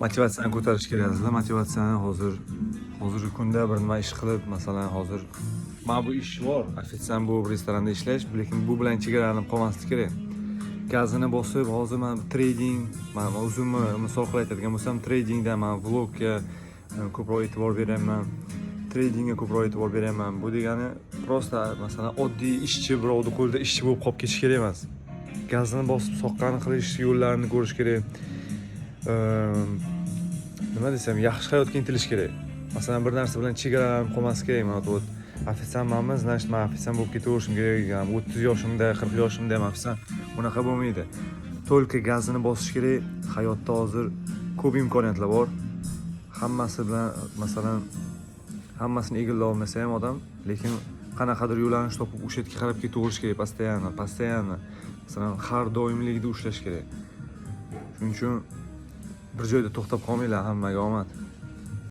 Motivatsiyani ko'tarish kerak, azizlar, motivatsiyani. Hozir, hozirgi kunda bir nima ish qilib, masalan, hozir mana bu ish bor, ofitsiant bo'lib restoranda ishlash, lekin bu bilan chegaralanib qolmaslik kerak. Gazini bosib, hozir man trading, man o'zimni misol qilib aytadigan bo'lsam, tradingda man vlogga ko'proq e'tibor beryapman, tradingga ko'proq e'tibor beryapman. Bu degani просто, masalan, oddiy ishchi, birovni qo'lida ishchi bo'lib qolib ketish kerak emas. Gazini bosib, soqqani qilish yo'llarini ko'rish kerak. Nima desam, yaxshi hayotga intilish kerak. Masalan, bir narsa bilan chegaralanib qolmaslik kerak. Man вот ofitsiantmanmi, значит, man ofitsiant bo'lib ketaverishim kerak, 30 yoshimda, 40 yoshimda ham ofitsiant. Unaqa bo'lmaydi. Только gazini bosish kerak. Hayotda hozir ko'p imkoniyatlar bor. Hammasi bilan, masalan, hammasini egallay olmasa ham odam, lekin qanaqadir yo'nalish topib, o'sha yerga qarab ketaverish kerak постоянно, постоянно, masalan, har doimligida ushlash kerak. Shuning uchun bir joyda to'xtab qolmanglar. Hammaga omad!